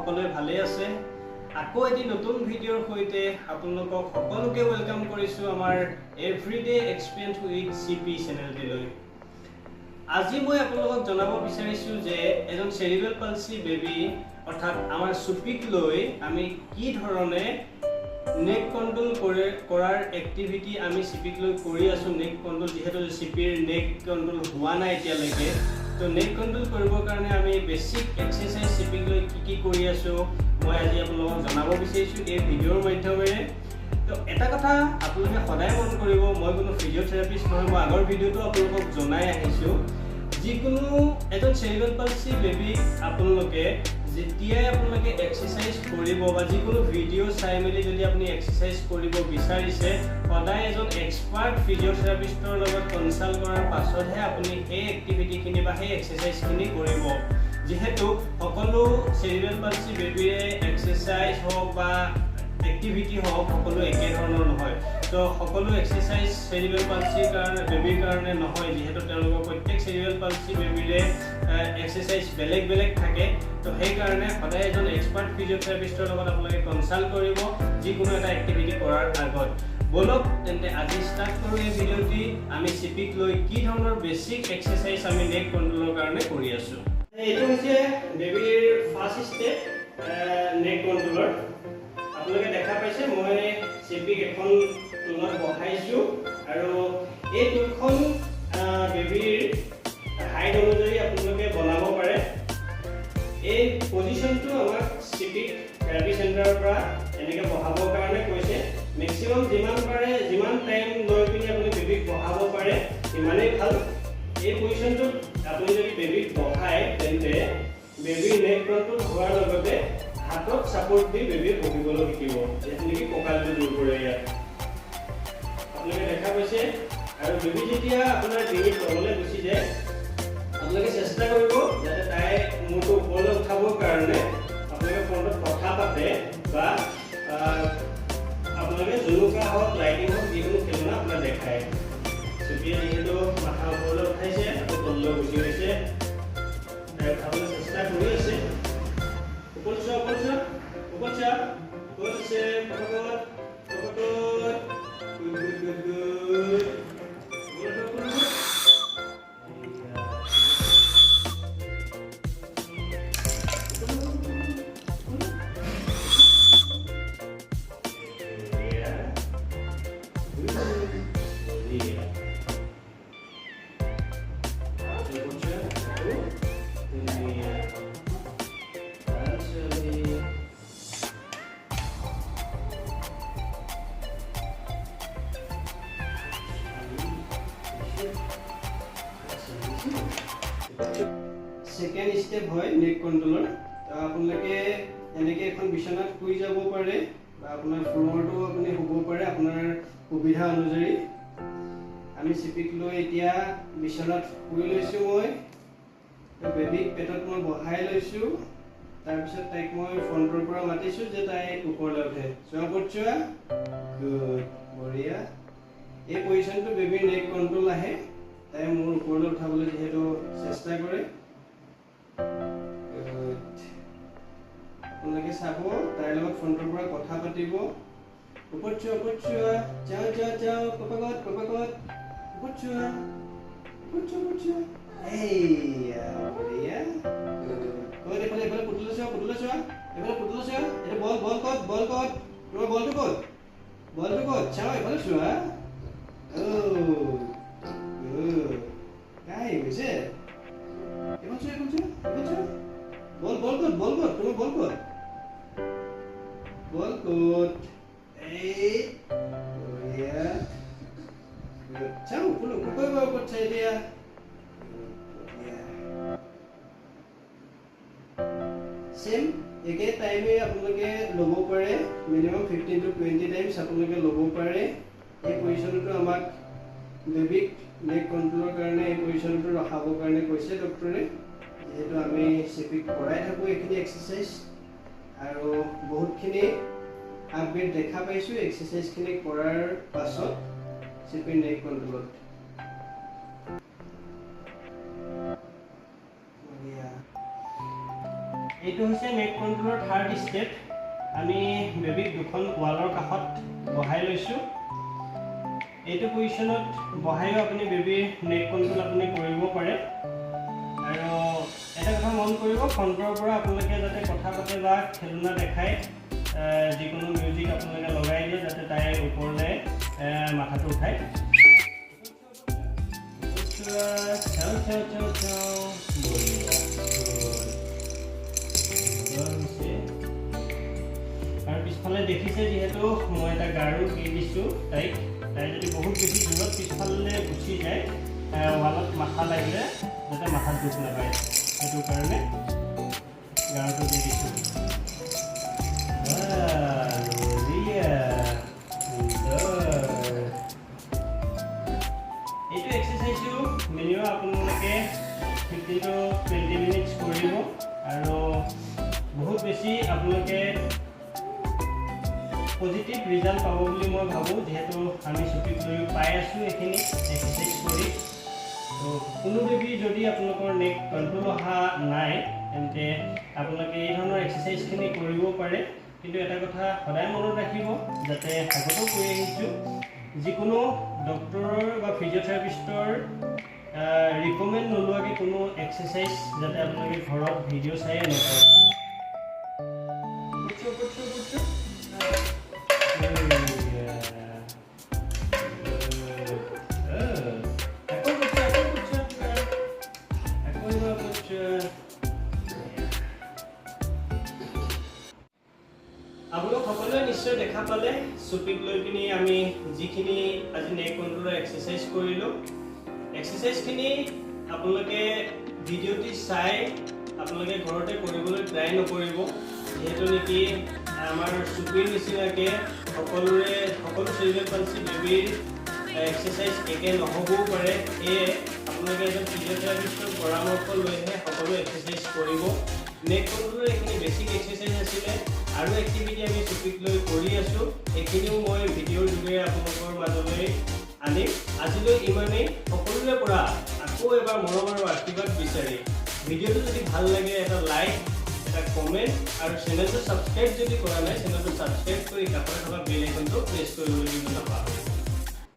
সকলোৱে ভালে আছে। আকৌ এটি নতুন ভিডিঅ'ৰ সৈতে আপোনালোকক সকলোকে welcome কৰিছোঁ আমাৰ everyday experience with C P চেনেলটিলৈ। আজি মই আপোনালোকক জনাব বিচাৰিছোঁ যে এজন চেৰিবেল পালচি বেবী অৰ্থাৎ আমাৰ চুপিক লৈ আমি কি ধৰণে নেক কণ্ট্ৰল কৰাৰ এক্টিভিটি আমি চিপিক লৈ কৰি আছোঁ। নেক কণ্ট্ৰল যিহেতু চিপিৰ নেক কণ্ট্ৰল হোৱা নাই এতিয়ালৈকে, তো নেক কণ্ট্ৰল কৰিবৰ কাৰণে আমি বেছিক এক্সাৰচাইজ চিপিক লৈ কি কি কৰি আছোঁ মই আজি আপোনালোকক জনাব বিচাৰিছোঁ এই ভিডিঅ'ৰ মাধ্যমেৰে। তো এটা কথা আপোনালোকে সদায় মন কৰিব, মই কোনো ফিজিঅ'থেৰাপিষ্ট নহয়, মই আগৰ ভিডিঅ'টো আপোনালোকক জনাই আহিছোঁ। যিকোনো এজন চেৰিবেল পালচি বেবীক আপোনালোকে যেতিয়াই আপোনালোকে এক্সাৰচাইজ কৰিব বা যিকোনো ভিডিঅ' চাই মেলি যদি আপুনি এক্সাৰচাইজ কৰিব বিচাৰিছে, সদায় এজন এক্সপাৰ্ট ফিজিঅ'থেৰাপিষ্টৰ লগত কনচাল্ট কৰাৰ পাছতহে আপুনি সেই এক্টিভিটিখিনি বা সেই এক্সাৰচাইজখিনি কৰিব। যিহেতু সকলো চেৰিবেল পালচি বেবীৰে এক্সাৰচাইজ হওক বা এক্টিভিটি হওক সকলো একে ধৰণৰ নহয়। তো সকলো এক্সাৰচাইজ চেৰিবেল পালচিৰ কাৰণে বেবীৰ কাৰণে নহয়, যিহেতু তেওঁলোকৰ প্ৰত্যেক চেৰিবেল পালচি বেবীৰে এক্সাৰচাইজ বেলেগ বেলেগ থাকে। তো সেইকাৰণে সদায় এজন এক্সপাৰ্ট ফিজিঅ'থেৰাপিষ্টৰ লগত আপোনালোকে কনচাল্ট কৰিব যিকোনো এটা এক্টিভিটি কৰাৰ আগত। ব'লক তেন্তে আজি ষ্টাৰ্ট কৰোঁ এই ভিডিঅ'টি। আমি চিপিক লৈ কি ধৰণৰ বেছিক এক্সাৰচাইজ আমি নেক কণ্ট্ৰলৰ কাৰণে কৰি আছোঁ। এইটো হৈছে বেবীৰ ফাৰ্ষ্ট ষ্টেপ নেক কণ্ট্ৰলৰ। আপোনালোকে দেখা পাইছে মই চিপিক এখন টুলত বহাইছোঁ আৰু এই টুলখন বেবীৰ হাইট অনুযায়ী আপোনালোকে বনাব পাৰে। এই পজিশ্যনটো আমাক চিপিক থেৰাপি চেণ্টাৰৰ পৰা এনেকৈ বহাবৰ কাৰণে কৈছে। মেক্সিমাম যিমান পাৰে, যিমান টাইম লৈ পিনি আপুনি বেবীক বহাব পাৰে সিমানেই ভাল। এই পজিশ্যনটোত আপুনি যদি বেবীক বহায় তেন্তে বেবীৰ নেক কণ্ট্ৰল হোৱাৰ লগতে হাতত ছাপোৰ্ট দি বেবীয়ে বহিবলৈ শিকিব, যিহেতু নেকি কঁকালটো জোৰ পৰে। ইয়াত আপোনালোকে দেখা পাইছে। আৰু বেবী যেতিয়া আপোনাৰ ডিঙিত তললৈ গুচি যায়, আপোনালোকে চেষ্টা কৰিব যাতে তাই মূৰটো ওপৰলৈ উঠাবৰ কাৰণে আপোনালোকে ফোনটোত কথা পাতে বা আপোনালোকে জুনুকা হওক, লাইটিং হওক, যিকোনো খেলনা আপোনাক দেখায়। চুপিয়ে যিহেতু মাথা ওপৰলৈ উঠাইছে, আকৌ তললৈ গুচি গৈছে। তাই উঠাবলৈ চেষ্টা কৰি আছে। ওপৰত চোৱা, ওপৰত চোৱা, ওপৰত চোৱা। ক'ত আছে? পাপা ক'ত? পাপা ক'ত? Good, good, good, good. ওপৰত উঠা, ওপৰত উঠা। এইয়া। ওপৰত উঠা, ওপৰত উঠা। এইয়া। গুড। বঢ়িয়া। ওপৰত চোৱা, আকৌ। ধুনীয়া। ভাল ছোৱালী। ছেকেণ্ড ষ্টেপ হয় নেক কণ্ট্ৰলৰ। আপোনালোকে এনেকৈ এখন বিচনাত শুই যাব পাৰে বা আপোনাৰ ফ্ল'ৰটো আপুনি শুব পাৰে আপোনাৰ সুবিধা অনুযায়ী। আমি চিপিক লৈ এতিয়া বিচনাত শুই লৈছোঁ মই। বেবীক পেটত মই বহাই লৈছোঁ। তাৰপিছত তাইক মই ফ্ৰণ্টৰ পৰা মাতিছোঁ যে তাই ওপৰলৈ উঠে। চোৱা, ওপৰত চোৱা। গুড, বঢ়িয়া। এই পজিশ্যনটো বেবীৰ নেক কণ্ট্ৰল আহে। তাই মোৰ ওপৰলৈ উঠাবলৈ যিহেতু চেষ্টা কৰে। Good. আপোনালোকে চাব, তাইৰ লগত ফ্ৰণ্টৰ পৰা কথা পাতিব। ওপৰত চোৱা, ওপৰত চোৱা, যাওঁ যাওঁ যাওঁ। পাপা ক'ত? পাপা ক'ত? ওপৰত চোৱা, ওপৰত চোৱা, ওপৰত চোৱা। এইয়া, বঢ়িয়া। Good. ক'ত? এইফালে, এইফালে। পুতুলা চোৱা, পুতুলা চোৱা, এইফালে পুতুলা চোৱা। এইটো বল, বল ক'ত? বল ক'ত তোমাৰ? বলটো ক'ত? বলটো ক'ত? চাওঁ, এইফালে চোৱা। অ' গুড। কাই গৈছে? এইফালে চোৱা, এইফালে চোৱা, এইফালে চোৱা। বল, বল ক'ত? বল ক'ত তোমাৰ? বল ক'ত? বল ক'ত? এই, বঢ়িয়া। Good. চাওঁ, ওপৰলৈ, ওপৰ কৰিব, ওপৰত চাই এতিয়া। Good, বঢ়িয়া। চেম একে টাইমে আপোনালোকে ল'ব পাৰে, মিনিমাম 15 টু 20 টাইমছ আপোনালোকে ল'ব পাৰে। এই পজিশ্যনটো আমাক বেবীক নেক কণ্ট্ৰলৰ কাৰণে এই পজিশ্যনটো ৰখাবৰ কাৰণে কৈছে ডক্টৰে। যিহেতু আমি চিপিক কৰাই থাকোঁ এইখিনি এক্সাৰচাইজ আৰু বহুতখিনি আপগ্ৰেড দেখা পাইছোঁ এক্সাৰচাইজখিনি কৰাৰ পাছত চিপিৰ নেক কণ্ট্ৰলত। বঢ়িয়া। এইটো এইটো হৈছে নেক কণ্ট্ৰলৰ থাৰ্ড ষ্টেপ। আমি বেবীক দুখন ৱালৰ কাষত বহাই লৈছোঁ। এইটো পজিশ্যনত বহাইও আপুনি বেবীৰ নেক কণ্ট্ৰল আপুনি কৰিব পাৰে। আৰু এটা কথা মন কৰিব, ফ্ৰণ্টৰ পৰা আপোনালোকে যাতে কথা পাতে বা খেলনা দেখায়, যিকোনো মিউজিক আপোনালোকে লগাই দিয়ে, যাতে তাই ওপৰলৈ মাথাটো উঠায়। চাওঁ চাওঁ চাওঁ চাওঁ, বঢ়িয়া, সুন্দৰ হৈছে। আৰু পিছফালে দেখিছে, যিহেতু মই এটা গাৰু দি দিছোঁ তাইক, তাই যদি বহুত বেছি দূৰত পিছফালে গুচি যায়, ৱালত মাথা লাগিলে যাতে মাথাত দুখ নাপায়, সেইটো কাৰণে গাৰুটো দি দিছোঁ। বাহ, বঢ়িয়া, সুন্দৰ। এইটো এক্সাৰচাইজো মিনিমাম আপোনালোকে 15 টু 20 মিনিটছ কৰিব আৰু বহুত বেছি আপোনালোকে পজিটিভ ৰিজাল্ট পাব বুলি মই ভাবোঁ, যিহেতু আমি চুপিক লৈও পাই আছোঁ এইখিনি এক্সাৰচাইজ কৰি। তো কোনো বেবী যদি আপোনালোকৰ নেক কণ্ট্ৰল অহা নাই, তেন্তে আপোনালোকে এই ধৰণৰ এক্সাৰচাইজখিনি কৰিব পাৰে। কিন্তু এটা কথা সদায় মনত ৰাখিব, যাতে আগতেও কৈ আহিছোঁ, যিকোনো ডক্টৰৰ বা ফিজিঅ'থেৰাপিষ্টৰ ৰিকমেণ্ড নোলোৱাকৈ কোনো এক্সাৰচাইজ যাতে আপোনালোকে ঘৰত ভিডিঅ' চাই নকৰে। পুচ্ছো, পুচ্ছো, পুচ্ছো। এইয়া। আকৌ পুচ্ছো, আকৌ পুচ্ছো, আকৌ এবাৰ পুচ্ছো। আপোনালোক সকলোৱে নিশ্চয় দেখা পালে, চুপিক লৈ পিনি আমি যিখিনি আজি নেক কণ্ট্ৰলৰ এক্সাৰচাইজ কৰিলোঁ। এক্সাৰচাইজখিনি আপোনালোকে ভিডিঅ'টি চাই আপোনালোকে ঘৰতে কৰিবলৈ ট্ৰাই নকৰিব, যিহেতু নেকি আমাৰ চুপিৰ নিচিনাকৈ সকলোৰে, সকলো চেৰিব্ৰেল পালচি বেবীৰ এক্সাৰচাইজ একে নহ'বও পাৰে। সেয়ে আপোনালোকে এজন ফিজিঅ'থেৰাপিষ্টৰ পৰামৰ্শ লৈহে সকলো এক্সাৰচাইজ কৰিব। নেক কণ্ট্ৰলৰ এইখিনি বেছিক এক্সাৰচাইজ আছিলে আৰু এক্টিভিটি আমি চুপিক লৈ কৰি আছোঁ। এইখিনিও মই ভিডিঅ'ৰ যোগেৰে আপোনালোকৰ মাজলৈ আনিম। আজিলৈ ইমানেই। সকলোৰে পৰা আকৌ এবাৰ মৰম আৰু আশীৰ্বাদ বিচাৰি, ভিডিঅ'টো যদি ভাল লাগে এটা লাইক, এটা কমেণ্ট আৰু চেনেলটো ছাবস্ক্ৰাইব যদি কৰা নাই, চেনেলটো ছাবস্ক্ৰাইব কৰি কাষতে থকা বেল আইকনটো প্ৰেছ কৰিবলৈ কিন্তু নাপাহৰিব।